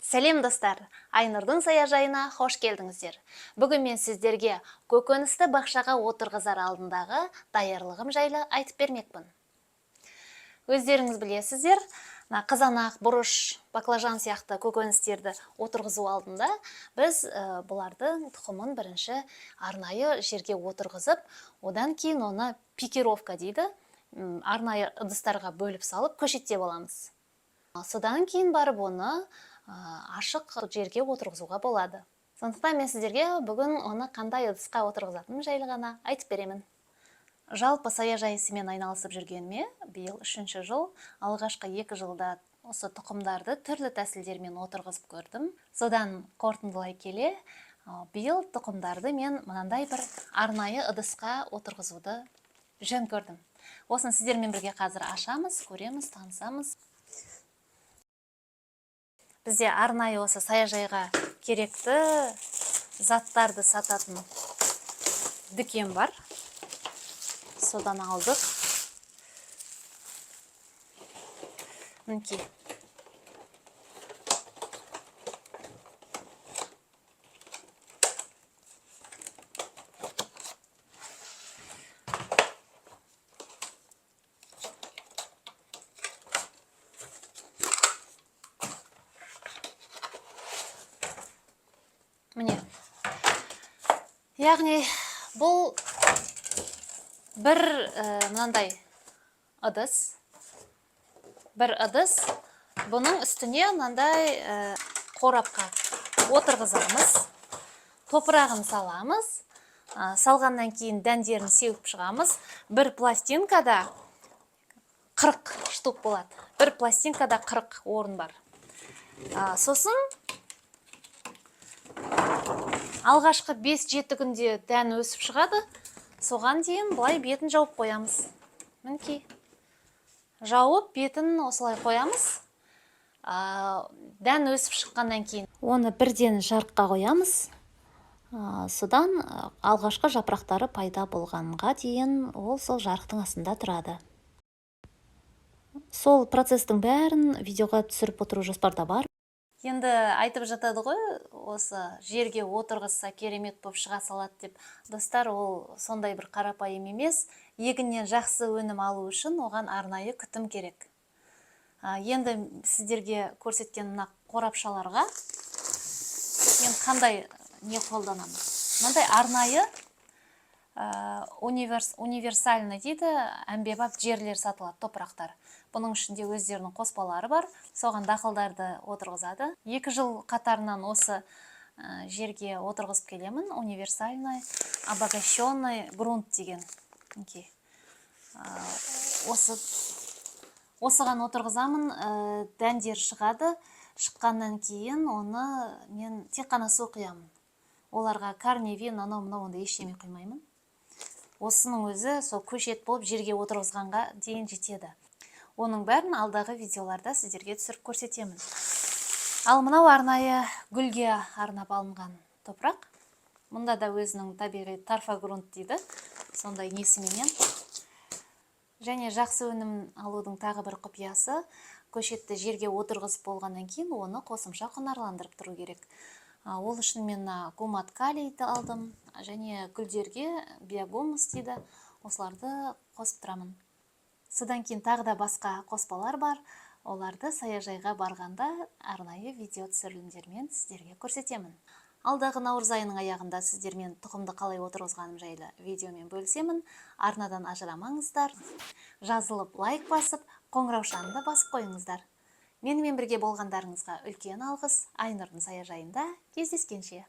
Сәлем, достар! Айнұрдың саяжайына хош келдіңіздер. Бүгін мен сіздерге көкөністі бақшаға отырғызар алдындағы даярлығым жайлы айтып бермекпін. Өздеріңіз білесіздер, мына қызанақ, бұрыш, баклажан сияқты көкөністерді отырғызу алдында біз бұлардың тұқымын бірінші арнайы жерге отырғызып, одан кейін оны пикировка дейді, арнайы ыдыстарға бөліп салып көшеттеп аламыз. Содан кейін барып оны ашық жерге отырғызуға болады. Сондықтан мен сіздерге бүгін оны қандай ыдысқа отырғызатыным жайлы ғана айтып беремін. Жалпы саяжай ісімен айналысып жүргеніме биыл үшінші жыл. Алғашқы 2 жылда осы тұқымдарды түрлі тәсілдермен отырғызып көрдім. Содан қорытындылай келе, биыл тұқымдарды мен мынандай бір арнайы ыдысқа отырғызуды жөн көрдім. Осыны сіздермен бірге қазір ашамыз, көреміз, танысамыз. Бізде арнайы осы саяжайға керекті заттарды сататын дүкен бар, содан алдық. Мінекей, міне, яғни бұл бір мынандай ыдыс, бір ыдыс. Бұның үстіне мынандай қорапқа отырғызамыз, топырағын саламыз. Салғаннан кейін дәндерін сеуіп шығамыз. Бір пластинкада 40 штук болады, бір пластинкада 40 орын бар. Сосын алғашқы 5-7 күнде дән өсіп шығады. Соған дейін былай бетін жауып қоямыз. Мінекей, жауып, бетін осылай қоямыз. Дән өсіп шыққаннан кейін оны бірден жарыққа қоямыз. Содан алғашқы жапырақтары пайда болғанға дейін ол сол жарықтың астында тұрады. Сол процестің бәрін видеоға түсіріп отыру жоспарда бар. Енді айтып жатады ғой, осы жерге отырғызса, керемет болып шыға салады деп. Достар, ол сондай бір қарапайым емес. Егіннен жақсы өнім алу үшін оған арнайы күтім керек. Енді сіздерге көрсеткен мына қорапшаларға мен қандай не қолданамын? Мынандай арнайы универсальный дейді, әмбебап жерлер сатылады, топырақтар. Бұның ішінде өздерінің қоспалары бар, соған дақылдарды отырғызады. 2 жыл қатарынан осы жерге отырғызып келемін. Универсальный обогащенный грунт деген, мінекей. Осыған отырғызамын, дәндер шығады. Шыққаннан кейін оны мен тек қана су құямын. Оларға корневин, анау мынау ондай ештеме құймаймын. Осының өзі сол көшет болып жерге отырғызғанға дейін жетеді. Оның бәрін алдағы видеоларда сіздерге түсіріп көрсетемін. Ал мынау арнайы гүлге арнап алынған топырақ. Мұнда да өзінің табиғи торфогрунт дейді, сондай несіменен. Және жақсы өнім алудың тағы бір құпиясы: көшетті жерге отырғызып болғаннан кейін оны қосымша құнарландырып тұру керек. Ол үшін мен мына гумат калийді алдым және гүлдерге биогумус дейді, осыларды қосып тұрамын. Содан кейін тағы да басқа қоспалар бар. Оларды саяжайға барғанда арнайы видео түсірілімдермен сіздерге көрсетемін. Алдағы наурыз айының аяғында сіздермен тұқымды қалай отырғызғаным жайлы видеомен бөлісемін. Арнадан ажырамаңыздар. Жазылып, лайк басып, қоңыраушаны да басып қойыңыздар. Менімен бірге болғандарыңызға үлкен алғыс. Айнұрдың саяжайында кездескенше!